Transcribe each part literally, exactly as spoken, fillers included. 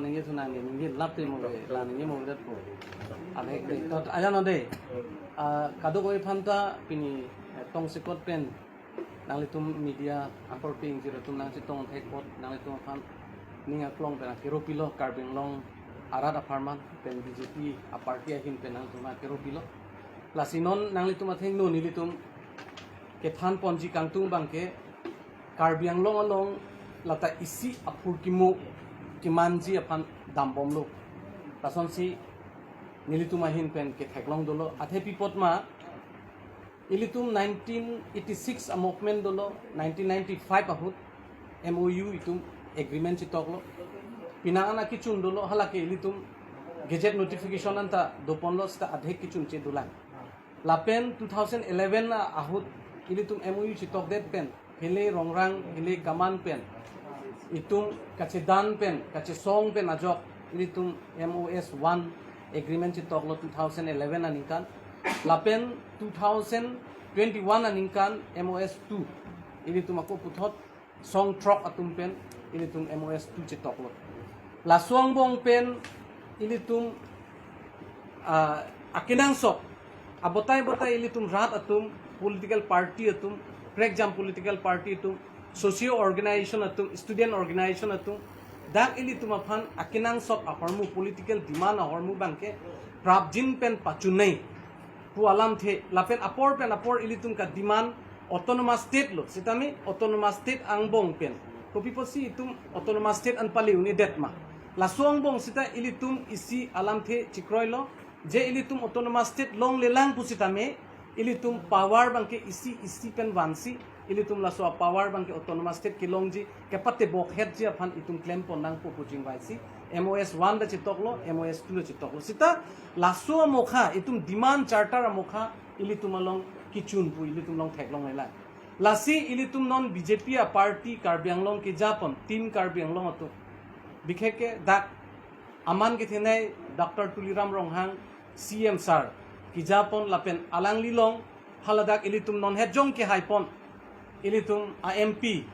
Ningje thu nang ningje lap te mo ke, la ningje mo det po. Abhek de. To aja no de. Ah, kadokave aphan ta pini, eh, tongsekot pen nanglitum media akorpi ingjir atum nangchetong thek apot nanglitum aphan ning aklong pen akero pilo, Karbi Anglong arat apharman pen B J P a-party ahin pen nanglitum akero pilo. Lasi non nanglitum athengno nelitum kethan ponji kangtung abangke Karbi Anglong along lata isi aphurkimo kemanji aphan dambomlo. Lasonsi nelitum ahin pen ketheklong dolo. Athe pi apot ma, ilitum nineteen eighty-six a-movement dolo, nineteen ninety-five ahut M O U itum agreement chetoklo. Penang an akechun dolo, halake ilitum gazette notification anta doponlo, seta adhek kechunche dolang. Lapen two thousand eleven ahut ilitum M O U chetokdet pen, hele rongrang, hele kaman pen, itum kachedan pen, kachesong pen ajok ilitum M O S one agreement chetoklo two thousand eleven aningkan. Lapen two thousand twenty-one aningkan M O S two ilitum ako puthot song throk atum pen ilitum M O S two chetoklo. Laso angbong pen ilitum, ah, akenangsot abotai botai ilitum rat atum, political party atum, prekjam political party atum, socio organization atum, student organization atum, dak ilitum aphan akenangsot ahormu, political demand ahormu abangke prapjin pen pachun nangji pu alamthe, lapen apor pen apor ilitum ka-demand autonomous state lo, sitame autonomous state angbong pen kopi apotsi itum autonomous state an pale un-edet ma. Laso angbong seta ilitum isi alamthe chekroilo, je ilitum autonomous state longlelang pusitame ilitum power abangke isi isi pen vansi, ilitum laso a-power abangke autonomous state kelongji, kepatebok hetji aphan itum klem pon nangpo pu chingvaisi M O S one ta chetoklo, M O S two ta chetoklo. Seta laso amokha, itum demand charter amokha ilitum along kechun pu ilitum along theklonglelang. Lasi ilitum non B J P a-party Karbi Anglong kejapon, Team Karbi Anglong atum, bikhekke dak aman kethenei Doctor Tuliram Ronghang C M sir kejapon lapen alangli along haladak ilitum non hetjong kehaipon ilitum a-M P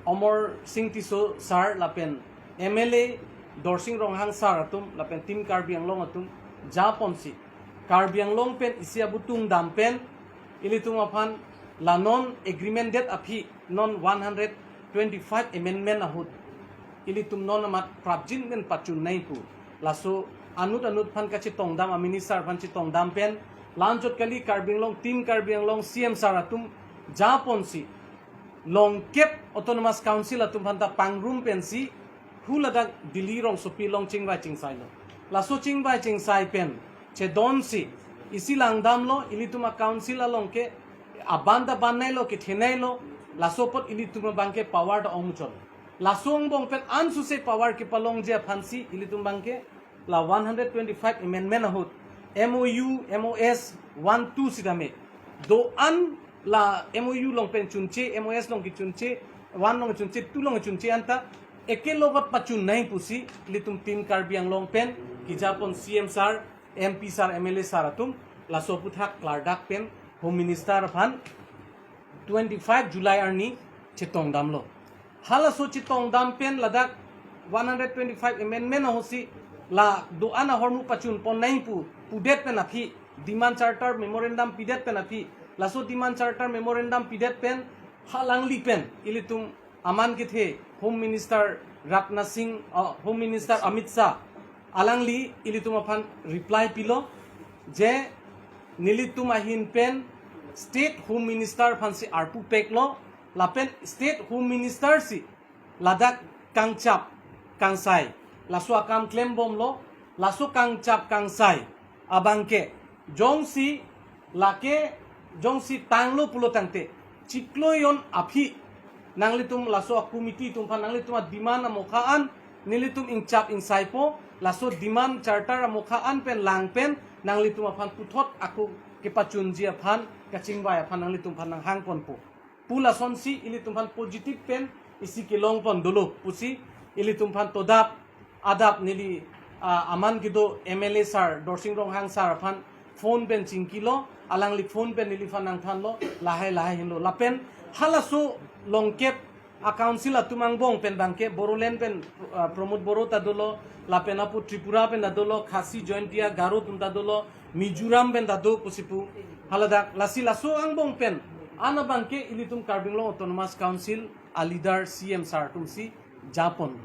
Amarsing Tisso sir lapen M L A Dorsing Ronghang sir atum lapen Team Karbi Anglong atum japonsi Karbi Anglong pen isi abutung dam pen ilitum aphan la non agreement det aphi, non one hundred twenty-five amendment ahut ilitum non amat prapjin pen pachun nangji pu laso anut anut aphan kachetongdam, a-minister aphan chetongdam pen, la-anchot kali Karbi Anglong, Team Karbi Anglong C M sir atum japonsi longkep Autonomous Council atum aphan ta pangrum pensi haladak Delhi rongsopi along chingvai chingsailo. Laso chingvai chingsai pen chedonsi isi langdamlo, ilitum a-council along ke aban ta bannailo, kethenailo, laso apot ilitum abangke power ta ong muchot. Laso angbong pen ansose power kepalongji aphansi ilitum abangke la one hundred twenty-five amendment ahut M O U, M O S one two sitame do-an la M O U along pen chunche, M O S along kechunche, one along chunche, two along chunche anta ekelogot pachun nangji pusi ilitum Team Karbi Anglong pen kejapon C M sir, M P sir, M L A sir atum laso aputhak klardak pen Home Minister aphan twenty-five July arni chetongdamlo. Halaso chetongdam pen ladak one hundred twenty-five amendment ahutsi la do-an ahormu pachun pon nangji pu pudet pen aphi, demand charter memorandum pidet pen aphi, laso demand charter memorandum pidet pen halangli pen ilitum aman kethe Home Minister Rajnath Singh, uh, Home Minister Amit Shah, alangli ilitum aphan reply pilo je nelitum ahin pen State Home Minister aphansi arpu peklo, lapen State Home Minister si ladak kangchap kangsai laso akam klembomlo. Laso kangchap kangsai abangke jongsi lake jongsi tanglo pulo tangte chiklo jon aphi nanglitum laso a-committee atum aphan nanglitum a-demand amokha an nelitum ingchap ingsaipo, laso demand charter amokha an pen lang pen nanglitum aphan puthot ako kepachunji aphan, kachingvai aphan nanglitum aphan nanghang ponpo pu lasonsi ilitum aphan positive pen isi kelong pon dolo pusi ilitum aphan todap adap neli, ah, aman kedo M L A sir Dorsing Ronghang sir aphan phone pen chingkilo, alangli phone pen neliphan nangthanlo, lahai lahai henlo. Lapen halaso longkep a-council atum angbong pen abangke Bodoland pen, ah, Pramod Boro ta dolo, lapen apo Tripura pen ta dolo, Khasi, Jaintia, Garo atum ta dolo, Mizoram pen ta do pusi pu. Haladak, lasi laso angbong pen, an abangke ilitum Karbi Anglong Autonomous Council a-leader C M sir atumsi japon.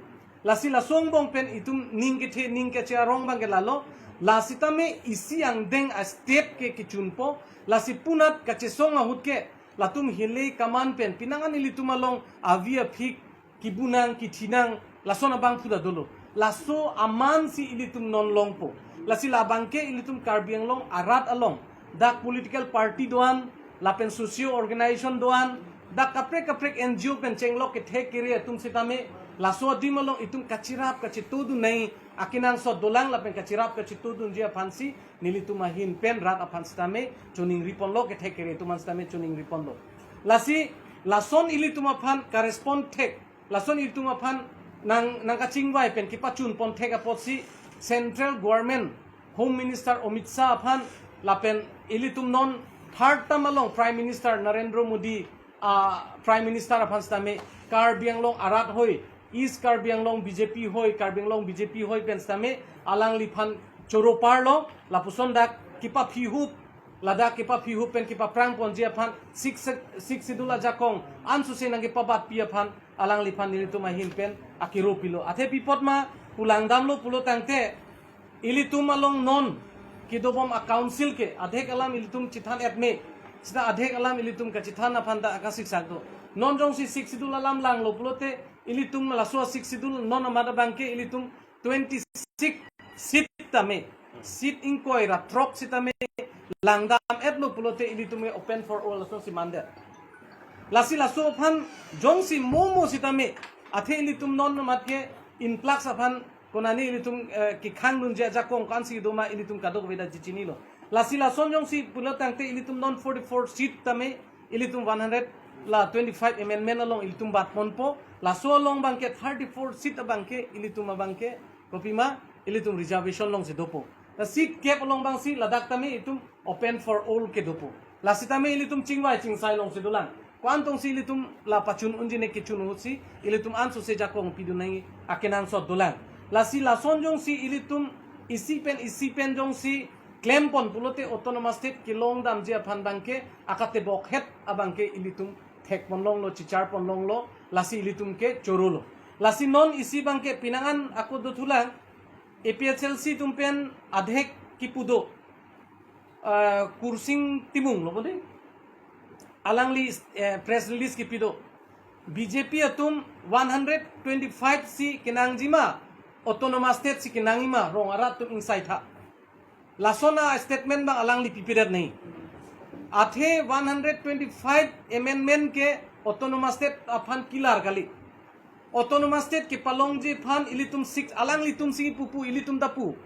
Lasi laso angbong pen itum ning kethe, ning keche arong abangke lalo, lasitame isi angdeng a-step ke kechunpo, lasi punat kachesong ahut ke, latum hile kaman pen, pinangan ilitum along avi aphik, kibunang, kithinang, lason abangphu ta dolo. Laso amansi ilitum non longpo. Lasi labangke ilitum Karbi Anglong arat along, dak political party do-an, lapen socio organization do-an, dak kaprek kaprek N G O pen chenglok kethek kere atum sitame, laso adim along itum kachirap kachetudun nai, akenangsot dolang lapen kachirap kachetudunji aphansi, nelitum ahin pen rat aphan sitame choningri ponlo, kethek kere atum an sitame choningri ponlo. Lasi, lason ilitum aphan ka-respond thek, lason ilitum aphan nang, nangkachingvai pen kepachun pon thek apotsi Central Government, Home Minister Amit Shah aphan, lapen ilitum non third term along Prime Minister Narendra Modi, ah, Prime Minister aphan sitame, Karbi Anglong arat hoi, East Karbi Anglong B J P hoi, Karbi Anglong B J P hoi pen sitame, alangliphan choro parlo, lapuson dak kepaphihup, ladak kepaphihup pen kepaphrang ponji aphan, six, six schedule ajakong ansose nangkepabatpi aphan, alangliphan nelitum ahin pen akero pilo. Athe pi apot ma pu langdamlo pulo tangte, ilitum along non kedobom a-council ke, adhek alam ilitum chethan-et me, sita adhek alam ilitum kachethan aphan ta akasiksak do. Non jongsi six schedule alam langlo pulote, ilitum laso six schedule non amat abangke ilitum twenty-six seat tame, seat ingkoi ra throk sitame langdam-etlo pulote ilitum ke open for all asonsi mandet. Lasi laso aphan jongsi momo sitame, athe ilitum non amat ke influx aphan konani ilitum, eh, kekhangdunji ajakong ko-ansi doma ilitum kadokave ta chechinilo. Lasi lason jongsi pulo tangte ilitum non forty-four seat tame, ilitum one hundred la twenty-five amendment along ilitum bat ponpo, laso along abangke thirty-four seat abangke ilitum abangke, kopima, ilitum reservation alongsi dopo. La seat kep along abangsi ladak tame itum open for all ke dopo. Lasitame ilitum chingvai chingsai alongsi dolang. Ko-an tongsi ilitum la pachun unji ne kechun ahutsi, ilitum ansose jakong pidun nangji akenangsot dolang. Lasi lason jongsi ilitum isi pen isi pen jongsi klem pon pulote Autonomous State kelong damji aphan abangke akatebok het abangke ilitum thek pon longlo, chichar pon longlo, lasi ilitum ke chorolo. Lasi non isi abangke pinangan ako dothulang, A P H L C atum pen adhek kipu do, ah, Kursing Timung lo bode. Alangli, eh, press release kipi do. B J P atum one hundred twenty-five si kenangji ma, Autonomous State si kenangji ma, rong arat atum ingsaitha. Lason a-statement abang alangli pipidet nai. Athe one hundred twenty-five amendment ke Autonomous State aphan kilar kali. Autonomous State kepalongji aphan ilitum six, alanglitumsi pupu ilitum ta pu.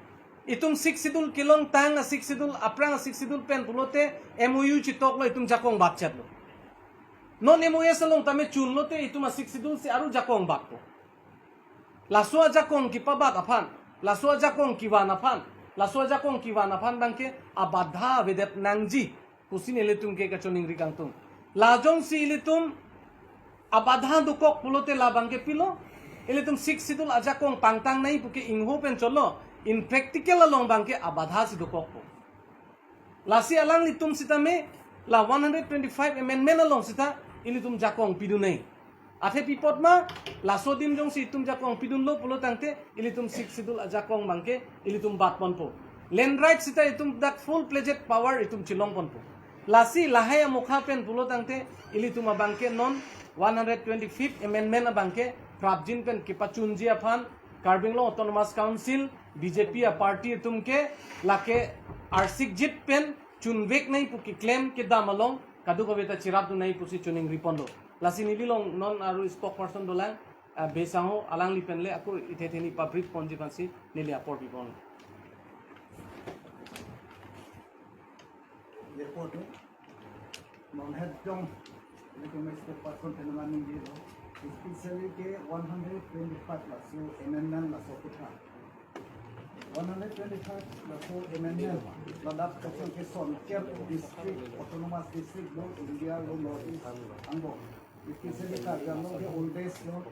Itum six schedule kelongtang a-six schedule, aphrang a-six schedule pen pulote M O U chetoklo, itum jakong batchetlo. Non M O S along tame chunlote itum a-six schedule si aru jakong batpo. Laso ajakong kepabat aphan, laso ajakong kevan aphan, laso ajakong kevan aphan abangke abadha avedet nangji pusi nelitum ke kachoningri kangtung. La jongsi ilitum abadha dokok pulote la abangke pilo, ilitum six schedule ajakong pangtang nai puke ingho pen cholo, in practical along abangke abadha si dokokpo. Lasi alanglitum sitame la one hundred twenty-five amendment along sita ilitum jakong pidun nai. Athe pi apot ma, laso adim jongsi itum jakong pidunlo pulo tangte, ilitum six schedule ajakong abangke ilitum bat ponpo. Land right sita itum dak full-fledged power itum chelong ponpo. Lasi lahai amokha pen pulo tangte, ilitum abangke non one hundred twenty-fifth amendment abangke prapjin pen kepachunji aphan, Karbi Anglong Autonomous Council, B J P a-party atum ke lake arsikjit pen chunvek nai pu keklem kedam along kadokave ta cherapdun nai pusi choningri ponlo. Lasi neli along non aru spokesperson dolang, ah, Bey Sangho, alangli pen le ako ithe theni public ponji aphansi neli apor pipon. Report, eh? Non het jong, neli ke spokesperson pen nangning dilo. Especially ke one hundred twenty-five laso amendment laso kutha. One hundred twenty-five laso amendment ladak kachang ke sonkep district, autonomous district lo, India lo, North East angbong. Especially Karbi Anglong ke oldest lo,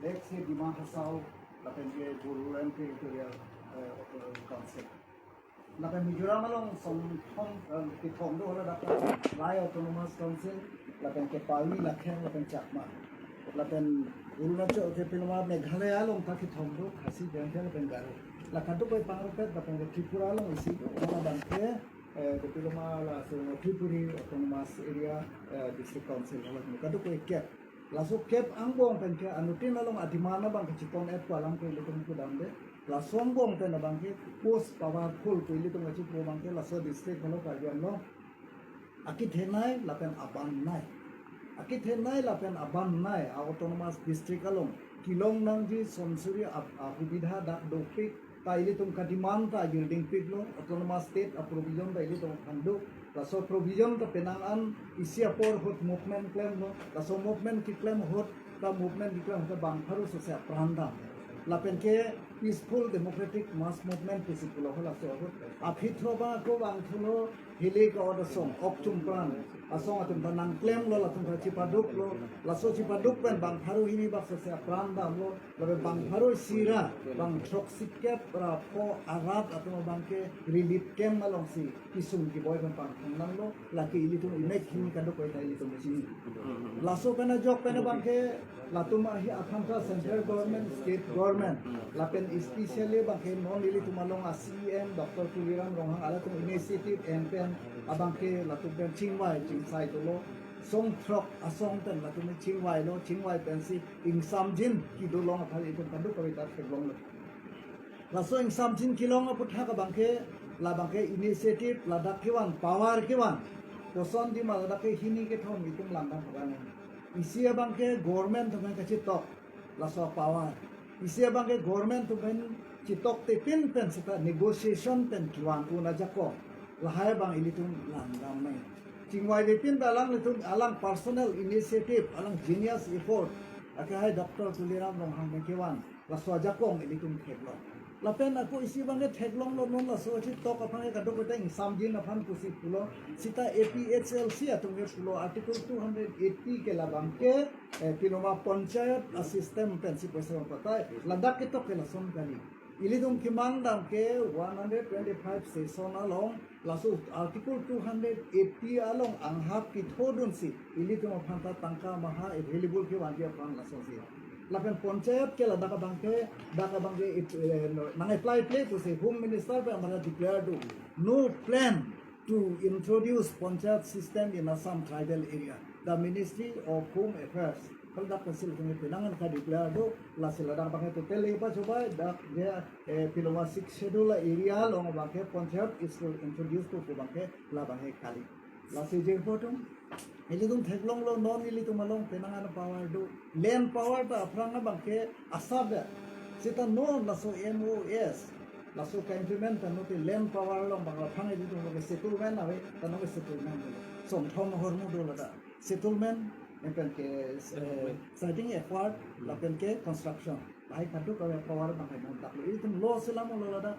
next ke Dima Hasao, lapen ke Bodoland Territorial, eh, Autonomous Council. Lapen Mizoram along songthom, eh, kethom do, hala dak ta Lai Autonomous Council, lapen ke Pawi, Lakher, lapen Chakma. Lapen Arunachal ke piloma Meghalaya along ta kethom do, Khasi, Jaiñtia, lapen Garo. La kadokave pangrumpet, lapen ke Tripura along isi do, hala abang ke, eh, ke piloma laso Tripuri Autonomous Area, eh, District Council, hala kadokave kep. Laso kep angbong pen ke anuttin along a-demand abang ke chepon-et pu alam ke ilitum kedam de. Laso angbong pen abang ke most powerful pu ilitum kachipu abang ke laso district along, Karbi Anglong akethenei lapen abannei. Akethenei lapen abannei a-autonomous district along kelong nangji sonsuri a-, ahubidha dak dopik, ta ilitum ka-demand ta agirding piklo, autonomous state a-provision ta ilitum aphan do. Laso provision ta penang an isi apor ahut movement klemlo. Laso movement keklem ahut, ta movement keklem ahut ta bang pharo sose apran dam. Lapen ke peaceful democratic mass movement pusi pulo, laso ahut aphi thro bang ako bang thulo, hili ka-ot asong, ok chumpran asong atum ta nangklemlo, latum ta chepaduklo. Laso chepaduk pen bang pharo hini bak sose apran damlo. Lapen bang pharo isi ra bang throksikep ra pho arat atum abang ke relief camp alongsi kesung keboi pen pangthang nanglo, lake ilitum imek hini kadokave ta ilitum chini. Laso pen ajok pen abang ke latum ahi aphan ta central government, state government, lapen especially abang ke non ilitum along a-C E M Doctor Tuliram Ronghang alatum initiative en pen abang ke latum pen chingvai chingsai dolo, song throk asong pen latum chingvailo, chingvai pensi ingsamjin kedo long aphan itum kadokave ta theklonglo. Laso ingsamjin kelong aputhak abang ke, labang ke initiative, ladak kevan, power kevan, kosonsi ma ladak ke hini kethom itum langdam pakan. Isi abang ke government atum pen kachetok, laso power. Isi abang ke government atum pen chetoktepin pen seta negotiation pen kevan un ajakong, lahai abang ilitum langdam nang. Chingvaidepin pen alanglitum alang personal initiative, alang genius effort, akehai Doctor Tuliram Ronghang pen kevan, laso ajakong ilitum theklong. Lapen ako isi abang ke theklonglo, non laso chetok aphan ke kadokave ta ingsamjin aphan pusi pulo, seta A P H L C atum ke pulo, Article two hundred eighty ke labang ke, eh, piloma panchayat a-system pensi poisa bang patai, ladak ketok ke lason kali. Ilitum kemang dam ke one hundred twenty-five session along, laso Article two hundred eighty along anghap kethodunsi ilitum aphan ta tangka maha available kevanji aphan lasonsi. Lapen panchayat ke ladak abang ke, dak abang ke, eh, nang-apply ple pusi Home Minister pen amara declare do, no plan to introduce panchayat system in Assam tribal area. The Ministry of Home Affairs, kal dak kasil kami pinangan ka-declare do, lasi ladak abang ke totally pachobai, dak dia, eh, piloma Sixth Schedule area along abang ke panchayat is to introduce pu pu abang ke labang ke kali. Lasi jengpo atum, ilitum theklonglo, non ilitum along penang an power do. Land power ta aphrang abang ke asap ya. Seta non laso M O S, laso ka-implement ta non te land power along abang aphrang ilitum ke settlement ave, ta non ke settlement do. Songthom ahormu do ladak. Settlement, lapen ke, eh, siting acquired, lapen ke construction. Lahai kadokave power abang ke non dak lo. Ilitum lo selam lo ladak.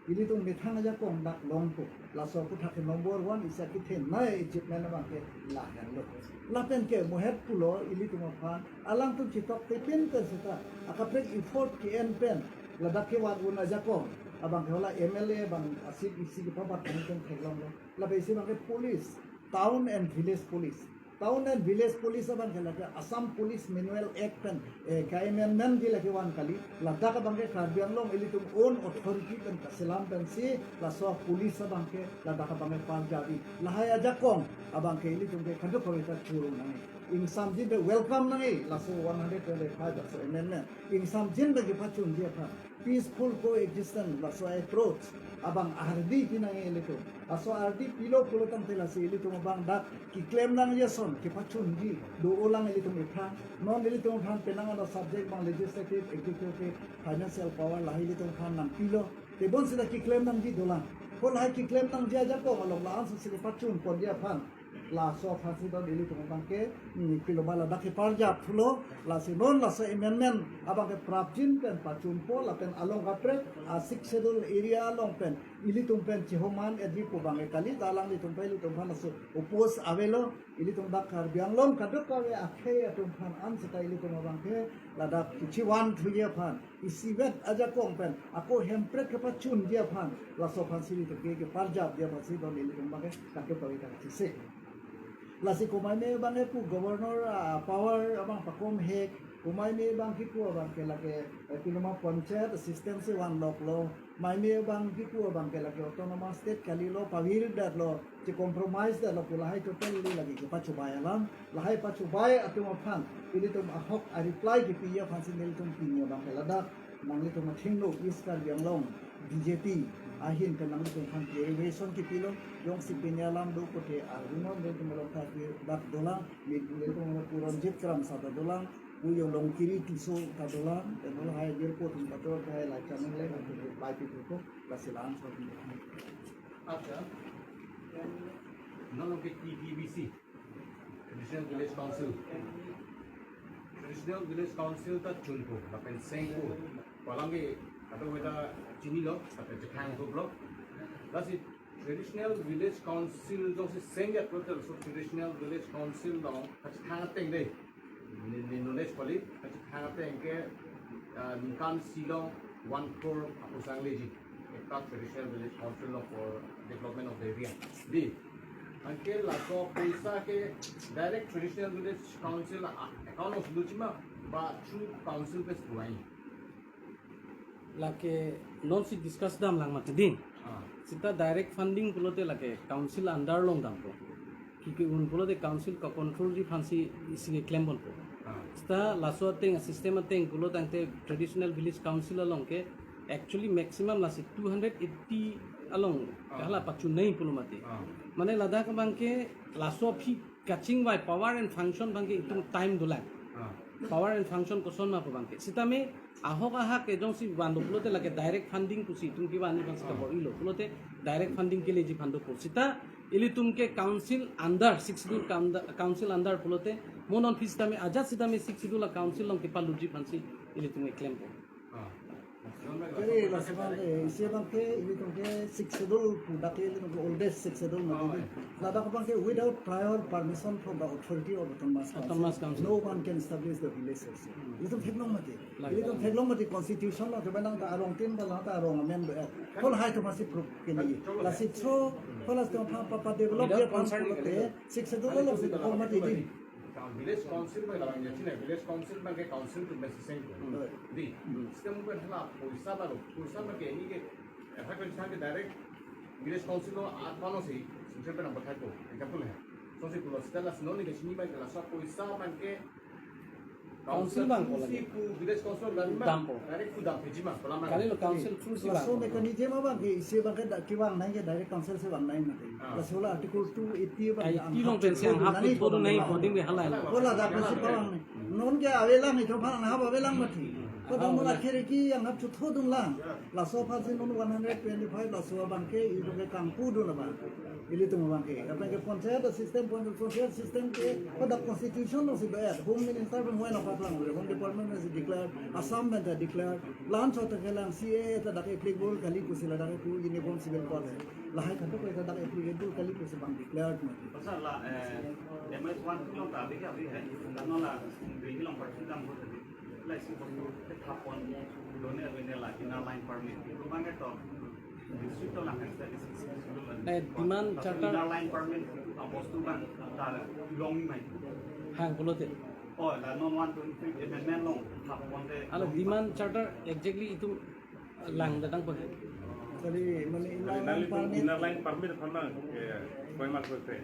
Ilitum methang ajakong dak longpo. Laso aputhak ke number one isi akethenei achievement abang ke lahenlo. Lapen ke mohet pulo ilitum aphan, alangtum chetoktepin pen seta akaprek effort ke-en pen, ladak kevan un ajakong abang ke hala M L A abang a-seat isi kepabat pen theklonglo. Lapen isi abang ke police, Town and Village Police. Town and Village Police abang ke lake Assam Police Manual Act pen, eh, ka-amendment di lake van kali, ladak abang ke Karbi Anglong ilitum own authority pen kaselam pensi laso police abang ke ladak abang ke parjabi. Lahai ajakong abang ke ilitum ke kadokave ta choro nangji. Ingsamjin pen welcome nangji laso one hundred twenty-five laso amendment. Ingsamjin pen kepachunji aphan, peaceful coexistence laso approach abang ardi pinangji ilitum. Laso ardi pilo pulo tangte lasi ilitum abang dak keklem nangji ason kepachunji do-olang ilitum aphan. Non ilitum aphan penang an a-subject abang legislative, executive, financial power lahai ilitum aphan nangpilo. Tebon seta keklem nangji dolang. Ko lahai keklem nangji ajakong along la-an sose kepachun ponji aphan Laso aphansi don ilitum abangke, mm, pilo ma ladak ke parjap thulo, lasi non laso amendment abangke prapjin pen pachunpo lapen along kaprek a Sixth Schedule area along pen ilitum pen chihoman edri pu abangke kali, ta alanglitum pen ilitum aphan laso oppose avelo, ilitum dak Karbi Anglong kadokave akhei atum aphan an seta ilitum abangke ladak kichivan thuji aphan, isivet ajakong pen ako Hemprek kepachunji aphan, laso aphansi ilitum ke keparjapji aphansi don ilitum abangke kadokave kachesik. Lasi komaime abangke pu Governor, ah, power abang pakom hek, komaime abang kipu abangke lake, eh, pilo ma panchayat system si vanloklo, maime abang kipu abangke lake autonomous state kalilo, pavirdetlo, che compromise detlo pu lahai totally lake kepachobai alam, lahai pachobai atum aphan ilitum ahok a reply kipiji aphansi nelitum pini abangke ladak nanglitum athengno East Karbi Anglong B J P ahin pen nanglitum aphan clarification kipilo, jongsi pini alam do pute arjunon nelitum along ta dak dolang, nelitum Pu Ronjit Kramsa ta dolang, pu Longkiri Tisso ta dolang, dan lahai jirpo atum ta dolang, lahai lai channel le, lahai pai pi pu, lasi la-an so. Acha, non ke T V V C, Traditional Village Council. Traditional Village Council ta chunpo, lapen sengpo. Pu alam ke, kadokave ta chinilo, lapen chethangpo. Lasi Traditional Village Council jongsi seng ya total, so Traditional Village Council along kachethang ateng dei. Ne, ne knowledge kali, kachethang ateng ke, ah, ningkan isi along one crore apusang leji. Ekta Traditional Village Council along for development of the area. Dei. Anke laso poisa ke direct Traditional Village Council a-, account along si luji ma, ba through council pen si doji? Lake nonsi discuss damlang mati dei. Ah. Seta direct funding pulote lake council under along dampo. Kiki un pulote council ke-controlji aphansi isi keklemponpo. Ah. Seta laso ateng, system ateng pulo tangte Traditional Village Council along ke actually maximum lasi two hundred eighty along, ah, kahala pachun nangji pulo mati. Ah. Mane ladak abangke laso aphi kachingvai power and function abangke itum time dolang. Ah. Power and function koson ma pu abangke. Sitame ahok ahak ke jongsi vanlo pulote lake direct funding pusi itum kevan aphansi, ah, kabor-ilo. Pulote direct funding keleji aphan dopo. Seta ilitum ke council under, Sixth Schedule coun-, council under pulote mo non aphi sitame ajat sitame Sixth Schedule a-council along kepalutji aphansi ilitum keklempo. Ah. Jadi, laso abang, eh, isi abangke, ilitum ke Sixth Schedule pu dak ke ilitum ke oldest Sixth Schedule mati. Oh, dei. Ya. Ladak abangke without prior permission from the authority of Autonomous Council, Autonomous Council, no one can establish the village also. Hmm. Ilitum theklong mati. Lagi. Ilitum theklong mati constitution along, coba nang ta arong tin ba nang ta arong amen do. Kol hai tu masih proof kini. Lasi so, kol hai tu apa, apa develop, without dia consulting, pulote, Sixth Schedule along si kol mati dei. Village Council abang labang ya china, Village Council abangke council atum pen si sengpo. Hmm. Dei. Hmm. Sitame pen hala poisa abang, poisa abangke ini ke, eh, apa ke direct Village Council along account along si, central pen nang pathai po, example hai. So si pulo seta lasi non ke chini abangke laso poisa abangke council abang through ko si lagi pu Village Council along ma, dampo. Direct pu dampeji ma, pu alam ma. Kalilo council through si laso abang mechanism abangke isi abangke dak kevang nangji ke direct council si vang nangji mati. Ah. Laso la Article two eighty abang, ai, yang ti along pen si anghap chothodun nangji, nangji, boarding pen halai. Ko ladak pen si pavang nangji. Non ke avelang, itum aphan anghap avelang mati. Ko dam, ah, la kheriki anghap chothodunlang. Laso aphansi non one hundred twenty-five laso abangke itum ke kangpudun abang. Ilitum abangke. Aphrang ke panchayat system, panchayat system ke ko dak constitution along si do-et. Home Minister pen moi nangpaklang, Home Department pen si declare, Assam pen ta declare. La-an so ta kelang, C A A ta dak applicable kali pusi ladak ke uniform civil code. Lahai khato ko ta dak applicable kali pusi abang declared mati. Asa la, eh, M S one two along ta abike abike hai. Karena la Delhi along party dam ko tadi. La isi bostu kethapon done avene la Inner Line Permit. Itu abangke to district along hai sa isi isi dulu. Eh, demand charter. Inner Line Permit itu bostu abang ta long mai. Hang pulote. Oh, la non one twenty-three amendment along thapon te. Hala demand charter exactly itum lang datang po. Jadi, mane Inner Line Permit. Inner Line Permit aphan, eh, koi mas bolte.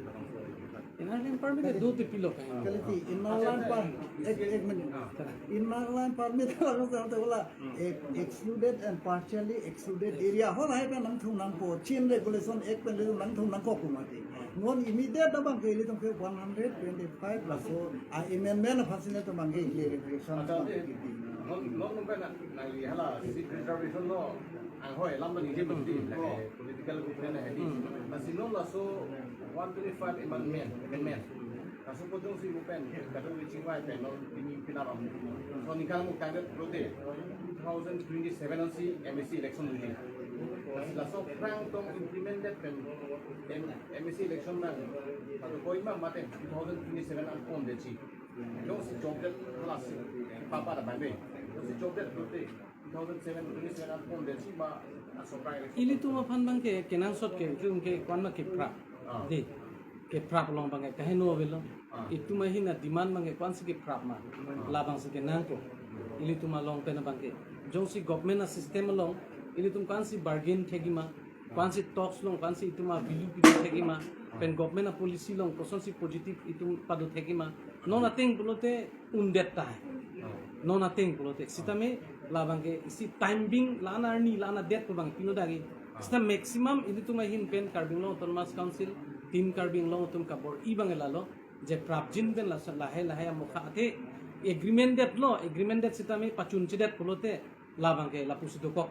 Inner Line Permit ke do te pilo kan. Kaliti, Inner Line Permit, ek, ek minute. Inner Line Permit lang sa te bola, eh, excluded and partially excluded area. Hala hai pen nangthum nangpo, Chin Regulation Act pen nangthum nangkok pu mati. Non immediate abangke ilitum ke one hundred twenty-five laso a-amendment aphansi nelitum abangke clarification abangke kiti. Non non numpa na nangli hala seat reservation lo anghoi alam ningje mati lake political movement hedi. Lasi non laso one twenty-five amendment amendment. Laso kojongsi movement kadung reaching by pen non pini pinap am. So ningkan mo target pulote two thousand twenty-seven ansi M A C election duli. Lasi laso aphrang tong implemented pen M- M A C election nang. Ado koima mate two thousand twenty-seven an pon detsi. Jongsi jobdet lasi papa da bangbe. Jongsi jobdet pulote two thousand seven twenty-seven an pon detsi ma asokai election. Ilitum aphan abangke kenangsot ke, itum ke ko-an ma keprap. Ah. Dei. Keprap along abangke kaheno avelo. Ah. Itum ahin a-demand abangke ko-ansi keprap ma. Ah. Labangsi kenangkok. Ilitum along pen abangke. Jongsi government a-system along, ilitum ko-ansi bargain thekji ma. Ko-ansi talks along, ko-ansi itum a-value pidun thekji ma, pen government a-policy along kosonsi positive itum pado thekji ma. Non ateng pulote undet tahai. Non ateng pulote. Sitame labangke isi time being la-an arni la-an adet pu abang pino dagi. Sita maximum ilitum ahin pen Karbi Anglong Autonomous Council, Team Karbi Anglong atum kabor-i abangke lalo. Je prapjin pen laso lahai lahai amokha athe agreement detlo, agreement det sitame pachunchedet pulote labangke lapusi dokok.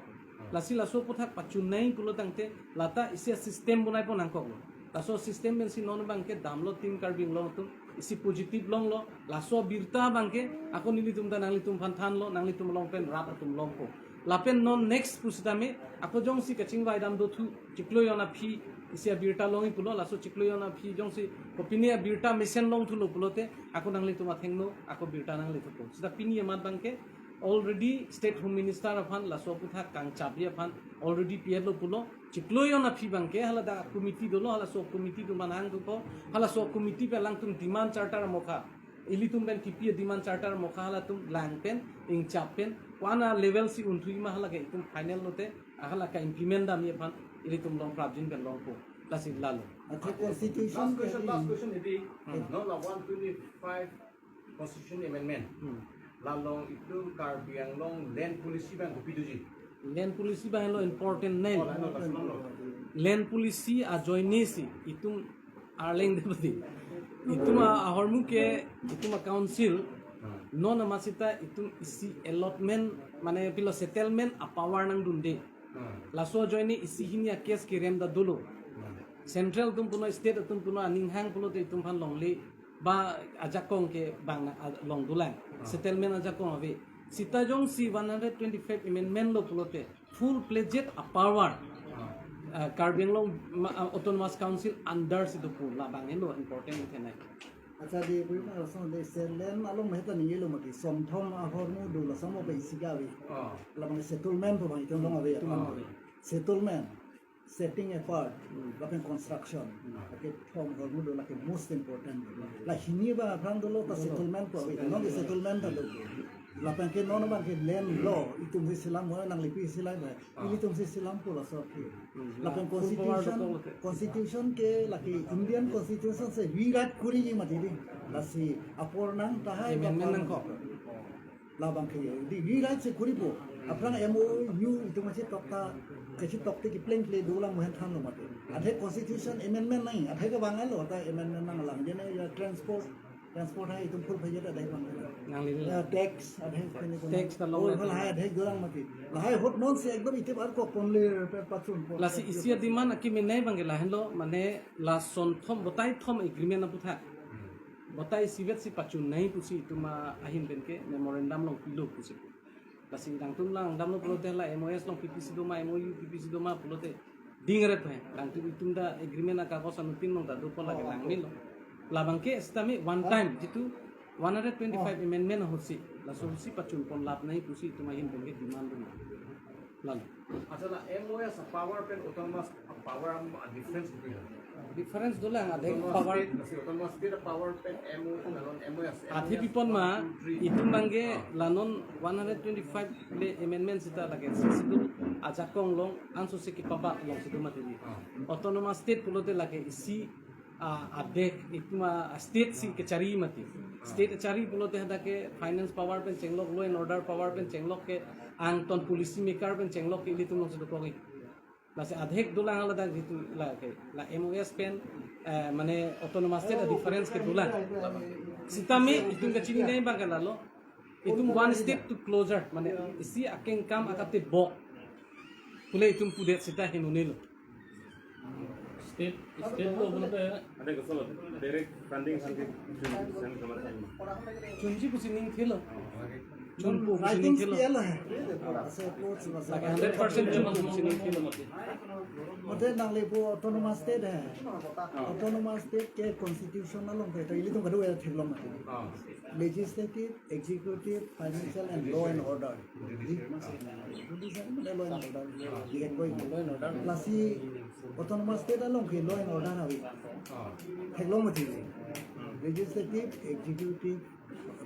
Lasi laso aphuthak pachunnei pulo tangte lata isi a-system bonai pon nangkoklo. Laso system pensi non abangke damlo Team Karbi Anglong atum isi positive longlo. Laso abirta abangke ako nelitum ta nanglitum aphan thanlo, nanglitum along pen rat atum longpo. Lapen non next pusitame ako jongsi kachingvai dam dothu chiklo jon aphi isi abirta longji pulo, laso chiklo jon aphi jongsi kopine abirta mesen longthulo pulote ako nanglitum athengno ako birta nanglethupo. Sita pini amat abangke already State Home Minister aphan laso aphuthak kangchapji aphan already pi-etlo pulo. Chiklo jon aphi abangke haladak committee dolo, halaso committee atum aphan hangthupo, halaso committee pen alangtum demand charter amokha, ilitum pen kipi a-demand charter amokha halatum lang pen ingchap pen ko-an a-level si unthuji ma halake itum final lote hala ka-implement damji aphan ilitum along prapjin pen longpo. Lasi lalo. Acha constitution Last question, last question, edi. Hmm. Non la one twenty-five Constitution Amendment. Hmm. Lalong itum Karbi Anglong land policy abang kopi doji. Land policy abang lo important nai. Oh, la, no, la, no, no. Land policy ajoine si itum arleng depati. Itum a- ahormu ke itum a-council. Hmm. Non amat sita itum isi allotment mane pilo settlement a-power nangdunde. Hmm. Laso ajoine isi hini a-case kerem ta dolo. Hmm. Central atum puno state atum puno aning hang pulote itum aphan longle ba ajakong ke bang na- a- long dolang. Ah. Settlement ajakong ave. Sita jongsi one hundred twenty-five amendment lo pulote full-fledged a-power, ah, Karbi Anglong ma- ah, Autonomous Council under si dopo, labang helo important thenai. Acha, dei, pui ma lason dei, se land along mehta ningjelo mati, somthom ahormu do la samo bai siga ave. Ah. Labang settlement pu abang itum along ave. Itum along ave. Settlement, setting apart, Hmm. lapen construction. Hmm. Lake thom ahormu do lake most important. La hini abang aphrang dolo ta settlement pu ave. Non ke settlement ta do. Lapen ke non abangke land lo, itum si selam ho, nangli pi selam ho. Ah. Ilitum si selam pu laso ke. Hmm. Lapen Full power constitution, do ko. Constitution ke lake Indian constitution si rewrite koriji mati dei. Lasi apor nang tahai Amendment nangkok. Labang ke ye. Dei rewrite si koripo. Aphrang M O U itum si tokta, kachitokte kepleng kle dolang mohen thanlo mati. Athe constitution amendment nai, athe ke bang lo, ta amendment nanglang. Jene ya transport, transport hai itum full phajet adai bang. Nangli Ya, tax, adai kene kene. Tax ta long All, le. All hai adai dolang mati. Lahai ahut non si ekdom itip ar ko ponle pe patsun po. Lasi isi a-demand akimi nai abangke lahenlo, mane la somthom batai thom agreement aphuthak. Batai isivet si pachunnei pusi itum ahin pen ke memorandum along pilo pusi. Lasi nangtum langdamlo pulote la M O S along P P C do ma, M O U P P C do ma pulote dingret hai. Nangtum itum ta agreement akagos anuttin along ta dopo lake langmelo. Labang ke sitame one time jitu one hundred twenty-five amendment ahutsi, laso ahutsi pachun pon lap nai pusi itum ahin pen ke demand dun. Lalo. Acha, la M O S power pen autonomous power am difference between. Difference dolang, adhe Autonomous power. State, si autonomous state power pen M O, lanon M O S. Athe pipon ma, itum abangke Ah. lanon one hundred twenty-five le amendment sita lake Sixth Schedule ajakong along anso si kipabat alongsi do mati. Ah. Autonomous state pulote lake isi, ah, adek itum a state si kechari mati. Ah. State kechari pulote hadak ke finance power pen chenglok, law and order power pen chenglok ke angton policy maker pen chenglok ke ilitum alongsi dokok. Lasi adhek dolang haladak jitu lake, la M O S pen, eh, mane autonomous state a difference ke dolang. Sitame itum kachini nai abangke lalo. Itum one step to closer, mane isi akengkam akate bok. Pule itum pudet sita henunelo. State, state lo pulote. Ada kesel, direct funding sampai chun, sampai sama sama. Chunji pusi ning thilo. Chunpo pusi ning thilo. Lagi hundred percent chunpo pusi ning thilo. Mate nangli pu autonomous state hai. Autonomous state ke constitution along ke, to ilitum kadu ya theklong mati. Legislative, executive, financial and law and order. Law and order. Lasi autonomous state along ke law and order ave. Theklong mati. Legislative, executive,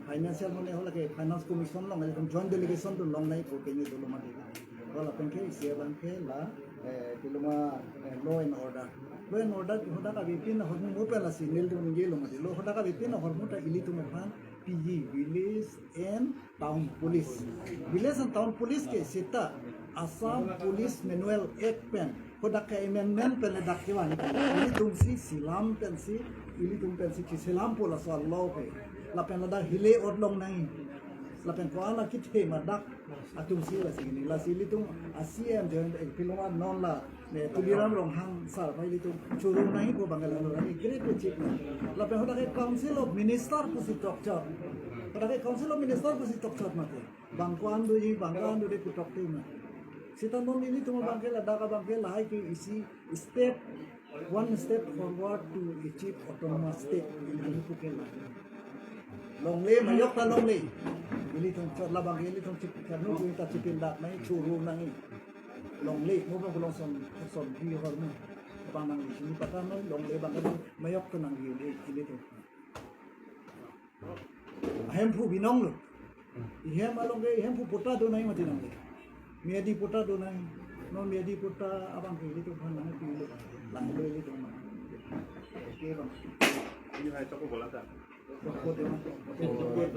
financial mane hala ke finance commission along, joint delegation atum longnai pu ke ni dolo mati. Hala pen ke isi abang ke la, eh, piloma, eh, law and order. Law and order hadak avepin ahormu mo pen lasi nelitum ningjelo mati. Lo hadak avepin ahormu ta ilitum aphan P G, village and town police. Village and town police ke seta Assam Police Manual Act pen hadak ke amendment pen le dak kevan. Ilitum si silam pensi, ilitum pensi kisilam po laso law ke. Lapen ladak hile ot longnai. Lapen ko-an akethe ma dak atum si lasi ni. Lasi ilitum a-C M jen, eh, piloma non la, eh, Tuliram Ronghang sar pai ilitum choro nai ko Bengal lo ni great achievement. Lapen hadak ke Council of Minister pusi tokchot. Hadak ke Council of Minister pusi tokchot mati. Bang ko-an doji, bang ko-an dode pu tokte ma. Seta non ilitum abang ke ladak abang ke lahai ke isi step, one step forward to achieve autonomous state. Ilitum pu ke la. Longle, majok ta longle. Ilitum chot labang ke ilitum chip, karnu pu ta chipin dak nai, choro nai. Longle, mo bang long son, son di hormu. Bang nangli sini pata nai, longle bang ke majok ta nangli, ilitum. Ahemphu binong lo. Ihem along ke, ihemphu patta do nai mati nang. Miyadi patta do nai. Non miyadi patta abang ke ilitum aphan nangpilo. Langlo ilitum aphan. Oke bang. Ini hai toko bola ta. Toko de.